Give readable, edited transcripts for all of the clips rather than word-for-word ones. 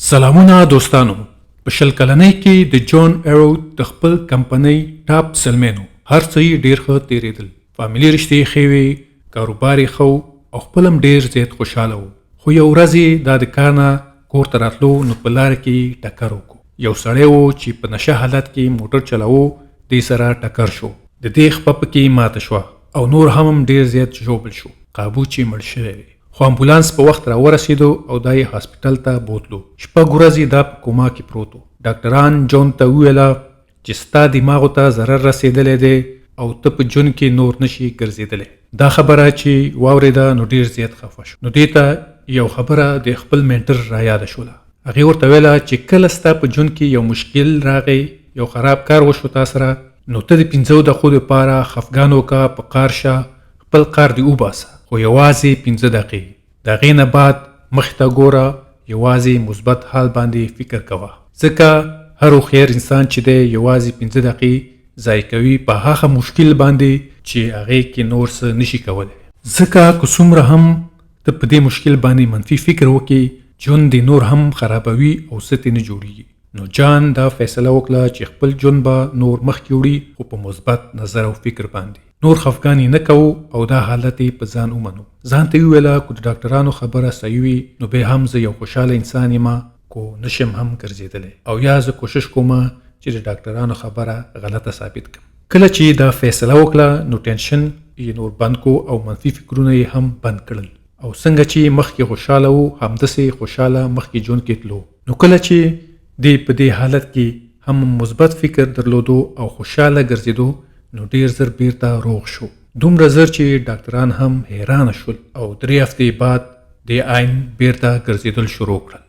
سلامونه دوستانو! په 20 کلنۍ کې د جان ایروت د خپل کمپنۍ ټاپ سیلمین و. هر څه یې ډیر ښه تیریدل. فامیلي رشتې یې ښې وې، کاروبار یې ښه و او خپل هم ډیر زیات خوشحاله و. خو یو ورځ یې دا د کار نه کور ته راتلو نو په لاره کې یې ټکر وکړو. یو سړی و چې په نشه حالت کې موټر چلاوو، دې سره ټکر شو. د دې خپه پکې ماته شوه او نور هم ډیر زیات ژوبل شو. قابو چې مړ شوی وي. خو امبولانس په وخت راورسېدو او دا یې هاسپټل ته بوتلو. 6 ورځې دا په کوما کې پروت و. ډاکټران جون ته وویله چې ستا دماغو ته ضرر رسېدلی دی او ته په ژوند کې نور نشي ګرځېدلی. دا خبره چې واورېده نو ډېر زیات خفه شو. نو دې ته یو خبره د خپل منټر رایاده شوله. هغې ورته ویله چې کله ستا په ژوند کې یو مشکل راغی، یو خراب کار وشو تا سره، نو ته د 5 دقیقو لپاره خفګان وکړه، په قار شه، خپل قار دې وباسه، خو یوازې 5 دقیقې. د هغې نه بعد مخې ته ګوره، یوازې مثبت حال باندې فکر کوه، ځکه هر هوښیار انسان چې دی یوازې 5 دقیقې ضایع کوي په هغه مشکل باندې چې هغې کې نور څه نشي کولی. ځکه که څومره هم ته په دې مشکل باندې منفي فکر وکړې، ژوند دې نور هم خرابوي او څه ترې نه جوړیږي. نو جان دا فیصله وکړه چې خپل ژوند به نور مخکې وړي، خو په مثبت نظر او فکر باندې. نور خفګان یې نه کوو او دا حالت یې په ځان ومنو. ځان ته یې وویله که د ډاکټرانو خبره صحیح وي نو بیا هم زه یو خوشحاله انسان یم، کو نشم هم ګرځېدلی، او یا زه کوشش کوم چې د ډاکټرانو خبره غلطه ثابت کړم. کله چې دا فیصله وکړه نو ټینشن یې نور بند کو او منفي فکرونه یې هم بند کړل، او څنګه چې مخکې خوشحاله و همداسې خوشحاله مخکې ژوند کې تلو. نو کله چې دی په دې حالت کې هم مثبت فکر درلودو او خوشحاله ګرځېدو نو ډېر زر بیرته روغ شو، دومره زر چې ډاکټران هم حیرانه شول، او 3 هفتې بعد دې عین بیرته ګرځېدل شروع کړل.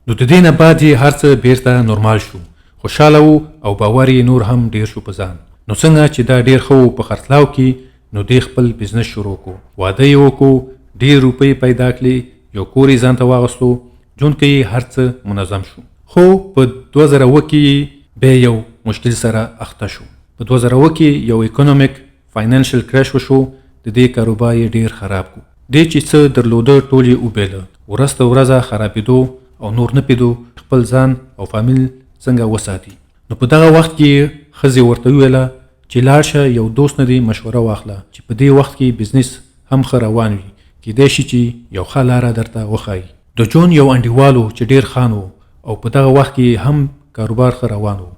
نو د دې نه بعد یې هر څه بیرته نورمال شو، خوشحاله و او باور یې نور هم ډېر شو په ځان. نو څنګه چې دا ډېر ښه و په خرڅلاو کې، نو دې خپل بزنس شروع کو، واده یې وکړو، ډېر روپۍ پیدا کړې، یو کور یې ځان ته واغستو، ژوند کې یې هر څه منظم شو. خو په 2007 کې یې بیا یو مشکل سره اخته شو. په 2007 کې یو اکونومیک فاینانشل کرش وشو، د دې کاروبار یې ډېر خراب کو. دې چې څه درلوده ټول یې وبېله، ورځ تر ورځه خرابېدو او نور نه پېدو خپل ځان او فامیل څنګه وساتي. نو په دغه وخت کې یې ښځې ورته وویله چې لاړ شه یو دوست نه دې مشوره واخله چې په دې وخت کې بزنس هم ښه روان وي، کیدای شي چې یو ښه لاره درته وښایي. د جون یو انډیوال و چې ډېر خان و او په دغه وخت کې یې هم کاروبار ښه روان و،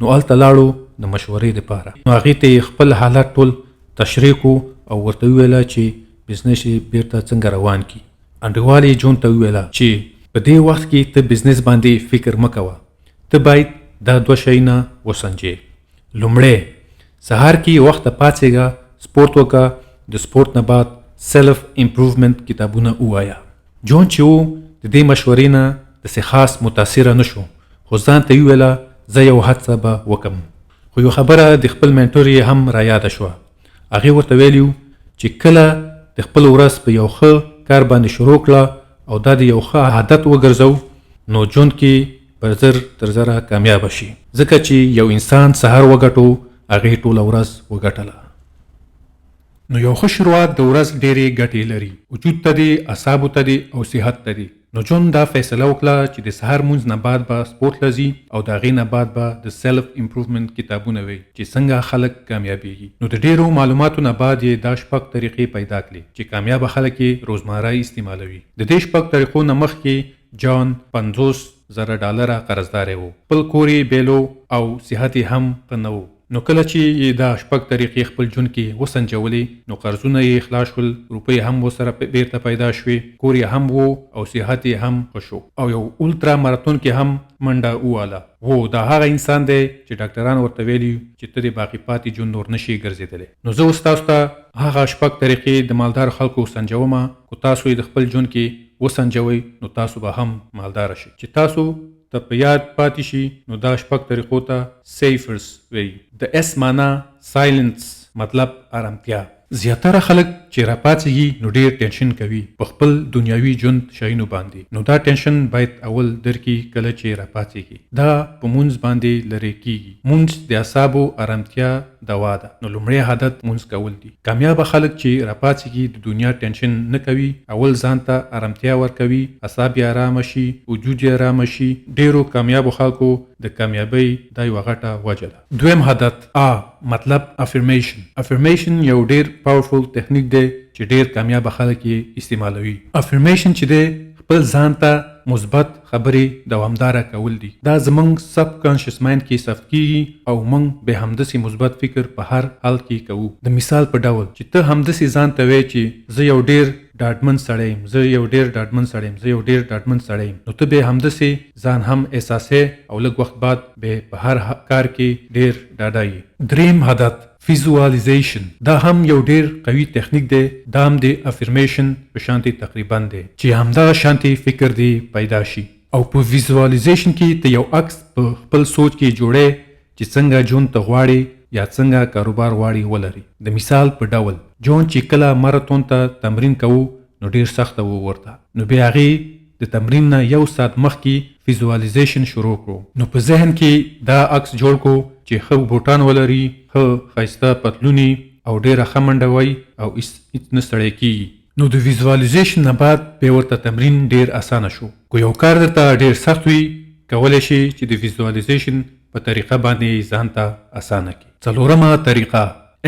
نو هلته لاړو د مشورې دپاره. نو هغې ته یې خپل حالت ټول تشریح کړو او ورته وویله چې بزنس یې بیرته څنګه روان کړي. انډیوال یې جون ته وویله چې په دې وخت کې ته بزنس باندې فکر مه کوه، ته باید دا 2 شیونه وسنجې. لومړی، سهار کې وخته پاڅېږه، سپورت وکړه، د سپورت نه بعد سیلف امپروومنټ کتابونه ووایه. جون چې و د دې مشورې نه داسې خاص متاثره نه شو، خو ځان ته یې وویله زه یو هڅه به وکړم. خو یو خبره د خپل منټور یې هم رایاده شوه. هغې ورته ویلي وو چې کله د خپل ورځ په یو ښه کار باندې شروع کړه او دا د یو ښه عادت وګرځو، نو ژوند کې به زر تر زره کامیابه شي، ځکه چې یو انسان سهار وګټو هغې ټوله ورځ وګټله. نو یو ښه شروعات د ورځ ډېرې ګټې لري، وجود ته دې، اعصابو ته دې او صحت ته دې. نو جون دا فیصله وکړه چې د سهار مونځ نه بعد به سپورت له ځي او د هغې نه بعد به د سیلف امپروومنټ کتابونه وي چې څنګه خلک کامیابیږي. نو د ډېرو معلوماتو نه بعد یې دا 6 طریقې پیدا کړې چې کامیابه خلک یې روزمره استعمالوي. د دې 6 طریقو نه مخکې جان 50,000 ډالره قرضداری و، خپل کور یې بیلو او صحت یې هم ښه نه و. نو کله چې یې دا 6 طریقې خپل ژوند کې وسنجولې نو قرضونه یې خلاص شول، روپۍ هم ورسره بیرته پیدا شوې، کور یې هم و او صحت یې هم ښه شو، او یو الترا ماراتون کې هم منډه وواله. وو دا هغه انسان دی چې ډاکټرانو ورته ویلي چې ته د باقي پاتې ژوند نور نشي ګرځېدلی. نو زه اوس تاسو ته هغه 6 طریقې د مالدارو خلکو سنجومه، که تاسو یې د خپل ژوند کې وسنجوئ نو تاسو به هم مالداره شئ. چې تاسو ته په یاد پاتې شي نو دا 6 طریقو ته سیفرز وایي. د اس معنا سایلنس، مطلب آرامتیا. زیاتره خلک چې راپاڅیږي نو ډیر ټینشن کوي په خپل دنیاوي ژوند شیانو باندې، نو دا ټینشن باید اول درکړي کله چې راپاڅیږي. دا په مونځ باندې لرې کیږي. مونځ د اعصابو ارامتیا دوا ده، نو لومړی عادت مونځ کول دي. کامیابه خلک چې راپاڅیږي د دنیا ټینشن نه کوي، اول ځان ته ارامتیا ورکوي، اعصاب یې ارامه شي، وجود یې ارامه شي. ډیرو کامیابو خلکو د کامیابۍ دا یوه غټه وجه ده. دویم عادت آ مطلب افرمیشن. افرمیشن یو ډیر پاورفول تکنیک دی چې ډیر کامیابه خلک یې استعمالوي. افرمیشن چې دی خپل ځان ته مثبت خبرې دوامداره کول دي. دا زمونږ سب کانشس مایند کې ثبت کیږي او مونږ به همداسې مثبت فکر په هر حال کې کوو. د مثال په ډول چې ته همداسې ځان ته وایې چې زه یو ډیر ډاډمن سړی یم، زه یو ډیر ډاډمن سړی یم، زه یو ډیر ډاډمن سړی یم، نو ته به همداسې ځان هم احساسې او لږ وخت بعد به په هر کار کې ډیر ډاډه یې. دریم عادت ویزوالیزیشن. دا هم یو ډیر قوي تکنیک دی، دا هم د افرمیشن په شانتې تقریبا دی چې همدغه شانتې فکر دی پیدا شي. او په ویزوالیزیشن کې ته یو عکس په خپل سوچ کې جوړې چې څنګه ژوند ته غواړې یا څنګه کاروبار غواړي ولري. د مثال په ډول جون چې کله ماراتون ته تمرین کوو نو ډیر سخته وو ورته، نو بیا هغې د تمرین نه یو ساعت مخکې ویزوالیزیشن شروع کړو، نو په ذهن کې دا عکس جوړ کړو چې ښه بوټان ولري، ښه ښایسته پتلوني او ډیره ښه منډه وایي او هیڅ نه ستړی کیږي. نو د ویزوالیزیشن نه بعد بیا ورته تمرین ډیر اسانه شو. که یو کار درته ډیر سخت وي کولی شي چې د ویزوالیزیشن په طریقه باندې ځان ته اسانه کړي. څلورمه طریقه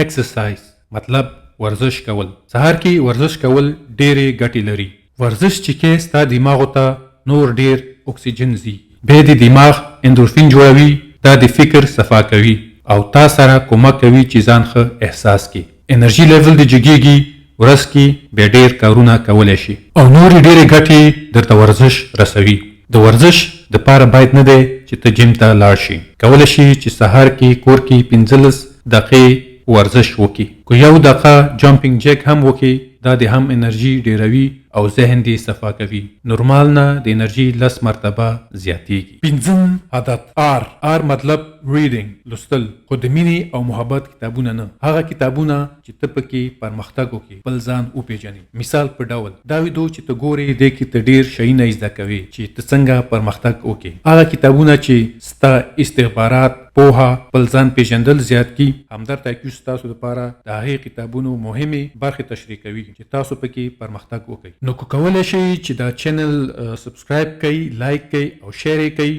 اکسرسایز مطلب ورزش کول. سهار کې ورزش کول ډېرې ګټې لري. ورزش چې کې ستا دماغو ته نور ډېر اکسیجن ځي، بیا د دماغ اندورفین جوړوي، دا د فکر صفا کوي او تا سره کومک کوي چې ځان ښه احساس کړي. انرژي لیول دې جګېږي، ورځ کې بیا ډېر کارونه کولی شي او نورې ډېرې ګټې درته ورزش رسوي. د ورزش د پاره باید نه دی چې ته جیم ته لاړ شي، کولی شي چې سهار کې کور کې 15 دقیقې ورزش وکړي. که یو دقیقه جمپینګ جیک هم وکړي دا دې هم انرژي ډېروي او ذهن دې صفا کوي. نورمال نه د انرژي 10 مرتبه زیاتیږي. پنځم عادت آر. آر مطلب ریډینګ، لوستل، خو د مینې او محبت کتابونه نه، هغه کتابونه چې ته پکې پرمختګ وکړې، خپل ځان وپیژنې. مثال په ډول دا ویډیو چې ته ګورې دې کې ته ډېر شیونه زده کوې چې ته څنګه پرمختګ وکړې. هغه کتابونه چې ستا استخبارات، پوهه، خپل ځان پیژندل زیات کړي. همدرد آی کیو ستاسو لپاره د هغې کتابونو مهمې برخې تشریح کوي چې تاسو پکې پرمختګ وکړئ. نو که کولی شئ چې دا چینل سبسکرایب کړئ، لایک کړئ او شیر یې کړئ،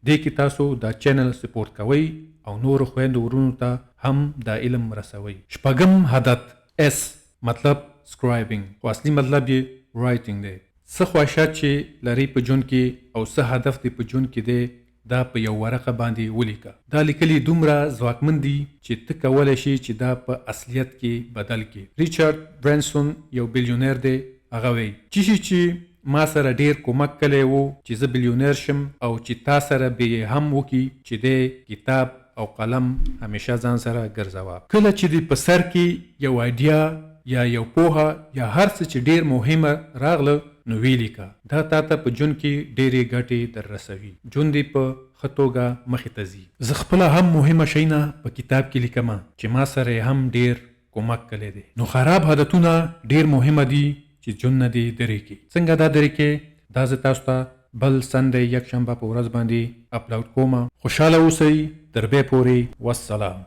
دې کې تاسو دا چینل سپورټ کوئ او نورو خویندو ورونو ته هم دا علم رسوئ. شپږم عادت اس مطلب سکرایبینګ، خو اصلي مطلب یې رایټینګ دی. څه خواهشات چې لرئ په ژوند کې او څه هدف دې په ژوند کې دی دا په یو ورقه باندې ولیکه. دا لیکلي دومره ځواکمن دي چې ته کولی شې چې دا په اصلیت کې بدل کړې. ریچارډ برانسون یو بیلیونر دی، هغه وایي چی شي چې ما سره ډیر کومک کړی وو چې زه بیلیونر شم او چې تا سره به یې هم وکړي چې دی کتاب او قلم همیشه ځان سره ګرځوه. کله چې دې په سر کې یو ایډیا یا یو پوهه یا هر څه چې ډیر مهمه راغله نو ویې لیکه، دا تا ته په ژوند کې ډېرې ګټې در رسوي، ژوند دې په ښه توګه مخې ته ځي. زه خپله هم مهمه شیونه په کتاب کې لیکم چې ما سره یې هم ډېر کومک کړی دی. نو خراب عادتونه ډېر مهمه دي چې ژوند نه دې درې کړي. څنګه دا درې کړې دا زه تاسو ته بل سنډی یکشنبه په ورځ باندې اپلوډ کوم. خوشحاله اوسئ، تر بیا پورې والسلام.